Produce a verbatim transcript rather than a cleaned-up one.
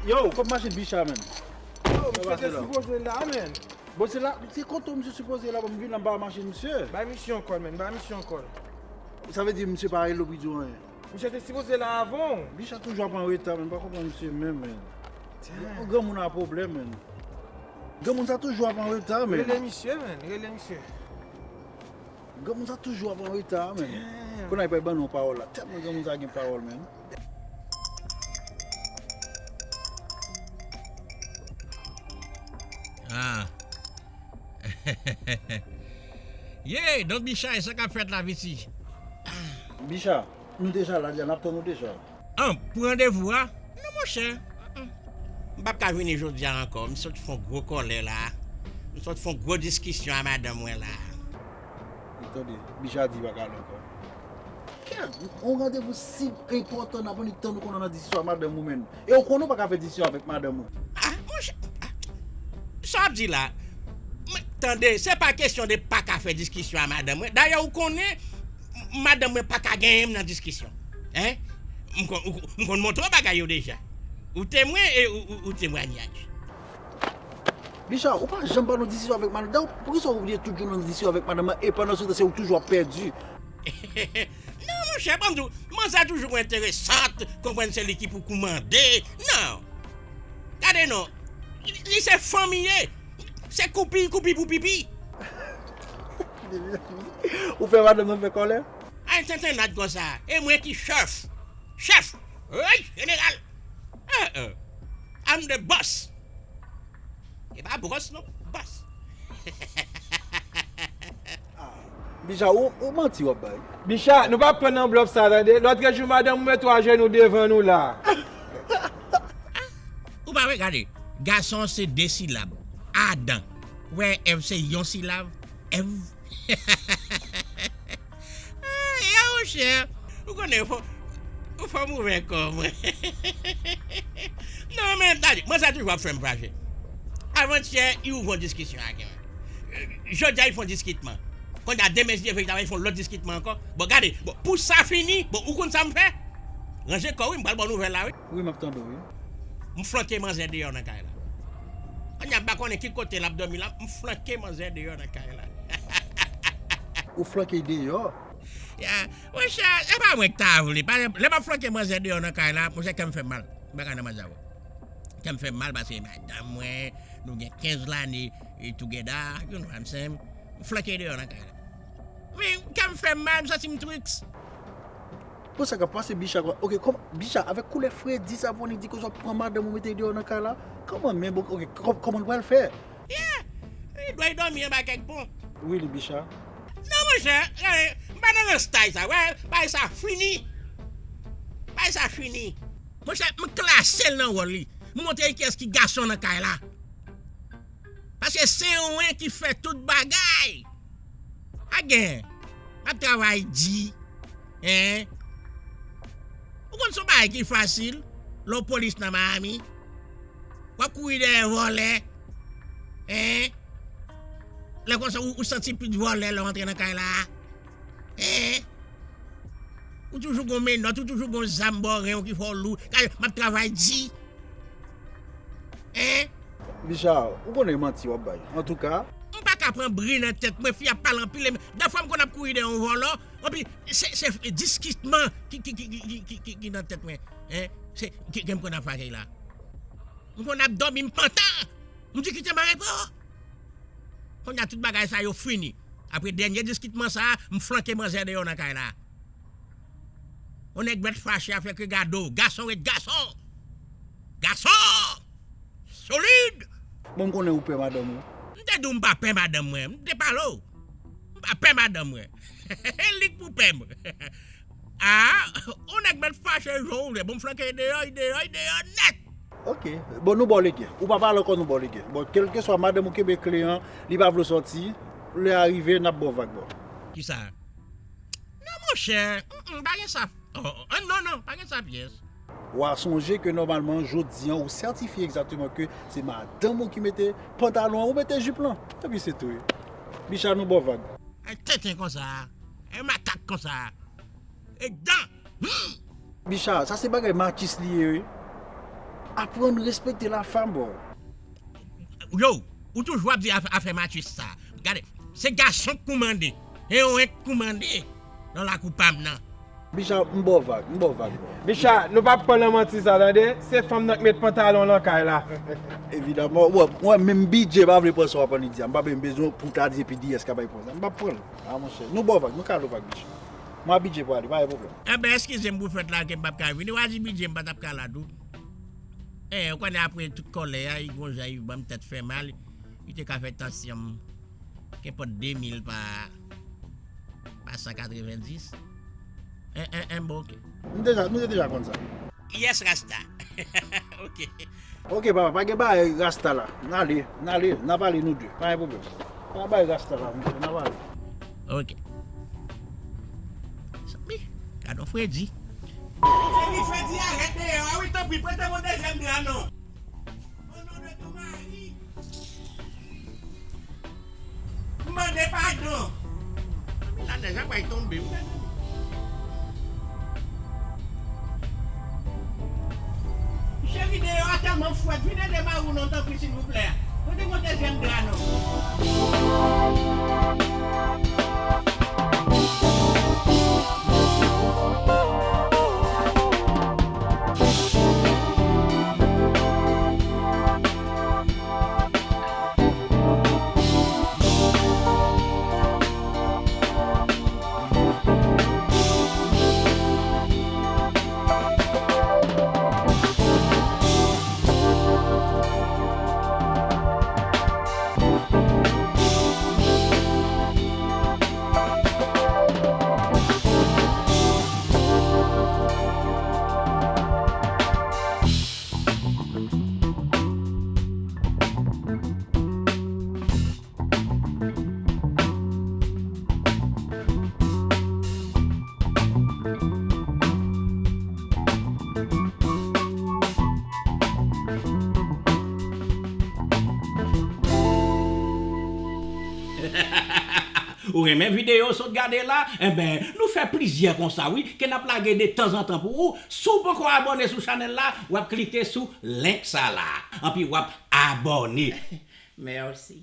Yo, kòm machin Bicha, menn. Yo, misye te sipoze la, menn. Bon, se la, se kote misye sipoze la, bon, m vin anba machin misye. Bay misye yon kòl, menn, bay misye yon kòl. Sa vle di misye pa rele w pou di w anyen. Misye te sipoze la avan w. Bicha toujou ap an reta, menn, m pa konprann misye menm, menn. Yon granmoun a pwoblèm, menn. Granmoun sa toujou ap an reta, menn. Rele misye, menn, rele misye. Granmoun sa toujou ap an reta, menn. Kounye a li pral ban nou pawòl la. Tèlman granmoun sa gen pawòl, menn. Ah. Yeah, donk Bicha, e sa k ap fèt la, Viti? Bicha, nou deja la, deja, n ap tann ou deja. Ah, pou randevou a? Non, monchè. Mm-mm. M p ap ka vini jodi a ankò. M sot fè yon gwo kòlè la. M sot fè yon gwo diskisyon a madanm mwen la. Tande, Bicha di pa ka la ankò. Kè, yon randevou si enpòtan, n ap annik tann ou konn nan diskisyon a madanm ou, menn. E ou konnen ou pa ka fè diskisyon avèk madanm ou. Ah, monchè, ah, sa w ap di la? Mwen, tande, se pa kesyon de pa ka fè diskisyon a madanm mwen. Dayè, ou konnen, m-, madanm mwen pa ka genyen m nan diskisyon. Hein? M konn, ou, m konn montre w bagay yo deja. Ou temwen e ou, ou, ou temwanyaj. Bicha, ou pa janm ba nou diskisyon avèk madanm. Dayè, poukisa ou oblije toujou nan diskisyon avèk madanm nan e pandan se tan se ou toujou ap pèdi? Non, monchè, ban m di w, manzè toujou enteresant, konprann se li ki pou koumande. Non. Gade non. Li, li se fanm li ye. Se koupi, koupi pou pipi. Ou fè madanm nan fè kòlè? Ay, tentennad konsa. E mwen ki chèf. Chèf. Wi, jeneral. Eh, eh. I'm the boss. E pa bwòs non, bòs. Ah, Bicha, ou, ou manti w ap bay. Bicha, nou pa pran nan blòf sa, tande. Lòt jou, madanm ou met twa jenou devan nou la. Ou pa wè, gade. Gason se de silab. Adan. Wè, Èv se yon silab. Èv. Ah, ya, monchè. Ou konnen, fò, fò m ouvè kò mwen. Non, men, tande, manzè toujou ap fè m fache. Avantyè, li ouvri yon diskisyon ak mwen. Jodi a, li fè yon diskitman. Kounye a, demen, si Dye vle, li ta fè yon lòt diskitman ankò. Bon, gade, bon, pou sa fini, bon, ou konn sa m fè? Ranje kò w, wi, m pral ba w nouvèl la, wi. Wi, m ap tande w, wi. M flanke manzè deyò nan kay la. Kounye a, m pa konnen ki kote l ap dòmi la, m flanke manzè deyò nan kay la. Ou flanke l deyò? Ya, monchè, e pa mwen ki ta vle. Pa, lè m ap flanke manzè deyò nan kay la, monchè, kè m fè m mal. M pa ka nan manzè avè w. Kè m fè m mal paske madanm mwen, nou gen kenz lane, e, together, you know what I'm saying? M flanke l deyò nan kay la. Men, kè m fè m mal, m santi m triste. Bon, sa k ap pase, Bicha, kwa? Ok, kòman, Bicha, avèk koulè fredi sa pou annik di ke w pran madanm ou mete deyò nan kay la? Kòman, men, bon, ok, kò-, kòman l pral fè? Yeah! Li dwe dòmi anba kèk pon. Wi, li, Bicha. Non, monchè, gade, m pa nan rans tay sa, wè, bagay sa fini. Bagay sa fini. Monchè, m klase l nan wòl li. M montre l kiyès ki gason nan kay la. Paske se mwen ki fè tout bagay. Pa gen. M ap travay di. Hein? Ou konn se yon bagay ki fasil. Lè w polis nan Miami. W ap kouri dèyè vòlè. Hein? Lè konsa, ou, ou santi pit vòlè lè w antre nan kay la. Hein? Ou toujou gon menòt, ou toujou gon zam bò ren w ki fè w lou. Gade, m ap travay di. Hein? Bicha, ou konnen manti w ap bay. Antouka. M pa ka pran bri nan tèt mwen, fi ap pale anpil. Dèfwa m konn ap kouri dèyè yon vòlò, anpi se, se diskitman ki, ki, ki nan tèt mwen. Hein? Se, ki, ki m konn ap fache la. M konn ap dòmi, m pantan. M di kite m an repo. Kounye a tout bagay sa yo fini. Apre dènye diskitman sa, m flanke manzè deyò nan kay la. Yon nèg mèt fache avèk regado. Gason ret gason. Gason! Solid! Bon, m konnen ou pè madanm ou. M te di w m pa pè madanm mwen. M te pale w. M pa pè madanm mwen. Li k pou pè m. Ah, yon nèg mèt fache jan w vle. Bon, m flanke l deyò, li deyò, li deyò nèt. Ok. Bon, nou ba w lege. Ou pa pale ankò, nou ba w lege. Bon, kèlkeswa madanm ou kenbe kle an, li pa vle w sòti, lè a rive, n ap ba w vag, bro. Kisa? Non, monchè. Mm, mm, pa gen sa. Oh, oh, oh, non, non, pa gen sa pyès. W a sonje ke nòmalman, jodi an, ou sètifye egzakteman ke se madanm ou ki mete pantalon an, ou mete jip lan. Epi se tou, wi. Bicha, nou ba w vag. Ay, tenten konsa. Ay, makak konsa. E dan. Hmm. Bicha, sa se bagay makis li ye, wi. Aprann respekte lafanm, bro. Yo, ou toujou ap di afè, afè matris sa. Gade, se gason k koumande. E yo enk koumande nan lakou pa m nan. Bicha, m ba w vag, m ba w vag, bro. Bicha, nou p ap pran nan manti sa, tande? Se fanm nan k met pantalon nan kay la. Evidaman, w wè, w wè, menm Bidye pa vle pran sa w ap annik di a. M pa menm bezwen pou w ta di epi D S ka bay pran sa. M p ap pran l. A, monchè, nou ba w vag, nou kale w vag, Bicha. Mwen a Bidye pwale, pa gen pwoblèm. Enben, eskize m pou fèt la ke m p ap ka vini. W a di Bidye m pa t ap ka la tou. E, ou konnen apre tout kòlè a, li gon jan li ban m tèt fè mal, li te ka fè tansyon m kenpòt de mil pa, pa san katrevenndis. En, en, en, bon, oke. Nou deja, nou te deja konn sa. Yes, Rasta. Oke. Oke, papa, pa gen bagay Rasta la. N ale, n ale, n ap ale nou de. Pa gen pwoblèm. Pa bay Rasta la, monchè, n ap ale. Oke. Zanmi, gad on fredi. Fredi, fredi, arèt deyò a wi, tanpri, prete m yon dezyèm dra non. O non de ton mari. M mande padon. Zanmi, lanèj la pral tonbe wi, mezanmi. Cheri, deyò a tèlman frèt, vin ede mari w non, tanpri, silvouplè. Pote m yon dezyèm dra non. Ou renmen videyo w sot gade la? Enben, nou fè plizyè konsa wi, ke n ap lage de tanzantan pou ou. Si w poko abòne sou chanèl la, w ap klike sou link sa la. Anpi w ap abòne. Mèsi.